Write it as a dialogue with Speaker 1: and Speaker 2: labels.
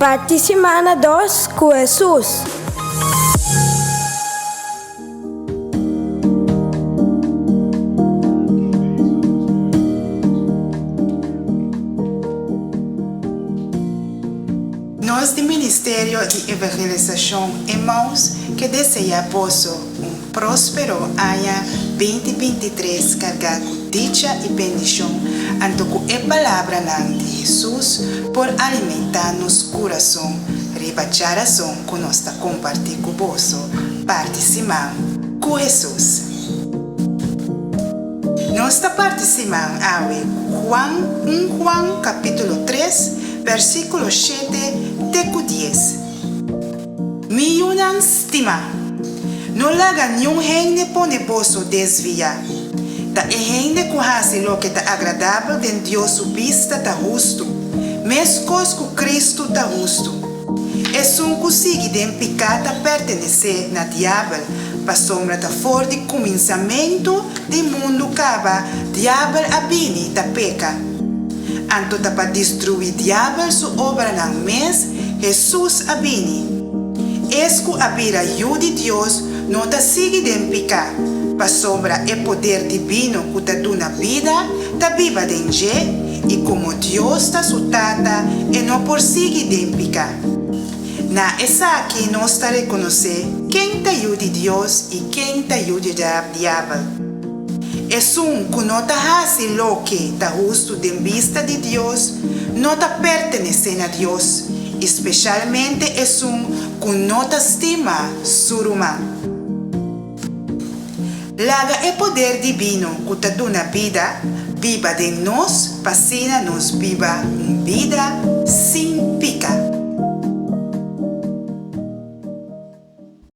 Speaker 1: Parti simana dos ku Hesus.
Speaker 2: Nos di Ministerio di Evangelisashon Emmaus ke deseá boso un próspero aña binti bintitres kargá ku dicha i bendishon anto ku e palabranan di Hesus por alimentá nos kurason riba djarason ku nos ta kompartí ku boso parti siman ku Hesus. Nos ta parti siman awe ku Juan un Juan kapítulo tres versíkulo shete te ku dies. Mi yunan stimá, no laga niun hende pone boso desviá. Ta e hende ku hasi loke ta agradabel den Dios su bista ta hustu, meskos ku Kristu ta hustu. Esun ku sigui den piká ta pertenesé na Diabel, pasobra ta for di kuminsamentu di mundu kaba Diabel a bini ta peka. Anto ta pa destruí Diabel su obranan mes Hesus a bini. Es ku a bira Yu di Dios no ta sigui den piká, pasobra e poder dibino ku ta duna bida ta biba den dje, i komo Dios ta su Tata e no por sigui den piká. Na esaki nos ta rekonosé ken ta yu di Dios i ken ta yu di Diabel. Esun ku no ta hasi loke ta hustu den bista di Dios no ta pertenesé na Dios, i speshalmente esun ku no ta stima su ruman. Laga e poder dibino ku ta duna bida biba den nos p'asina nos biba un bida.